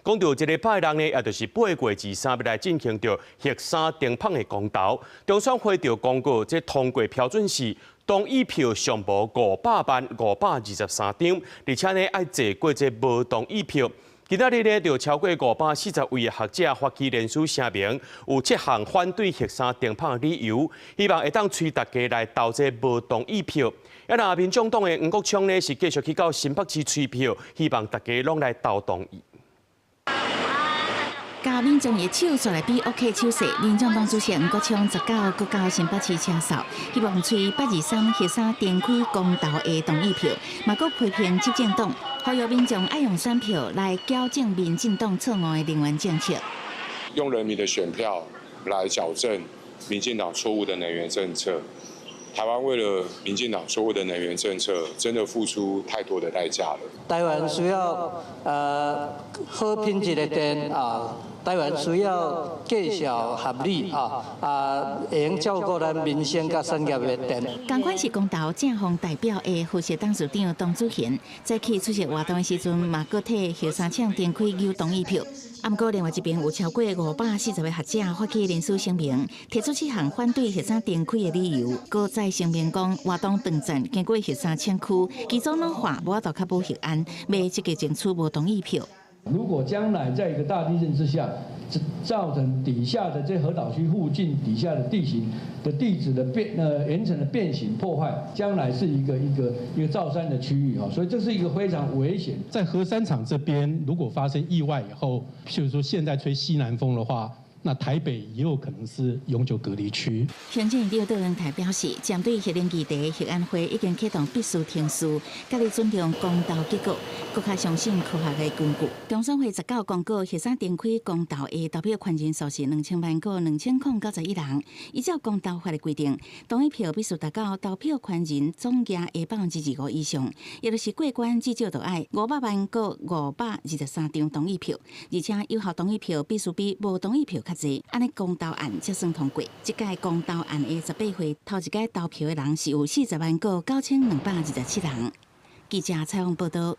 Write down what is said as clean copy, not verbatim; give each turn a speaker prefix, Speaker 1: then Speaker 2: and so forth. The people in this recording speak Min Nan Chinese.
Speaker 1: 講著這禮拜六呢，也就是8月23欲來進行著核三停麭的公投。中選會就公告，這通過標準是同意票上無5,000,523張，而且呢愛濟過這無同意票。今仔日呢，就超過540位的學者發起聯署聲明，有七項反對核三停麭的理由，希望會當催大家來投這無同意票。啊，若民眾黨的黃國昌呢，是繼續去到新北市催票，希望大家攏來投同意。
Speaker 2: 共民眾的手紲來比 OK 手勢，民眾黨主席黃國昌19閣到新北市車掃，希望催823核三重開公投的同意票，嘛閣批評執政黨，呼籲民眾愛用選票來矯正民進黨錯誤的能源政策。
Speaker 3: 用人民的選票來矯正民進黨錯誤的能源政策。台灣為了民進黨錯誤的能源政策，真的付出太多的代價了。
Speaker 4: 台灣需要好品質的電啊，台灣需要價數合理啊，會用照顧咱民生佮產業的電。
Speaker 2: 仝款是公投正方代表的核協董事長董子賢，在去出席活動的時陣，嘛閣替核三廠重開求同意票。啊，毋過另外一邊有超過540個學者發起聯署聲明，提出七項反對核三重開的理由，閣再聲明講活動斷層經過核三廠區，機組老化無法度確保核安，欲積極爭取無同意票。
Speaker 5: 如果將來在一個大地震之下，造成底下的這核島區附近底下的地形的地質的變岩層的變形破壞，將來是一個造山的區域啊，所以這是一個非常危險。
Speaker 6: 在核三廠這邊，如果發生意外以後，譬如說現在吹西南風的話，那台北也有可能是永久隔離區。
Speaker 2: 行政院長卓榮泰表示，針對核能議題，核安會已經啟動必須程序，佮你尊重公投結果，閣較相信科學的根據。中選會19公告，核三重開公投的投票權人數是20,000,000個2091人。依照公投法的規定，同意票必須達到投票權人總額的25%以上，也就是過關至少著愛5,000,000個523張同意票，而且有效同意票必須比無同意票較濟，按呢公投案才算通過。這屆公投案的18會頭一擺投票的人是有400,000個9227人。記者採訪報導。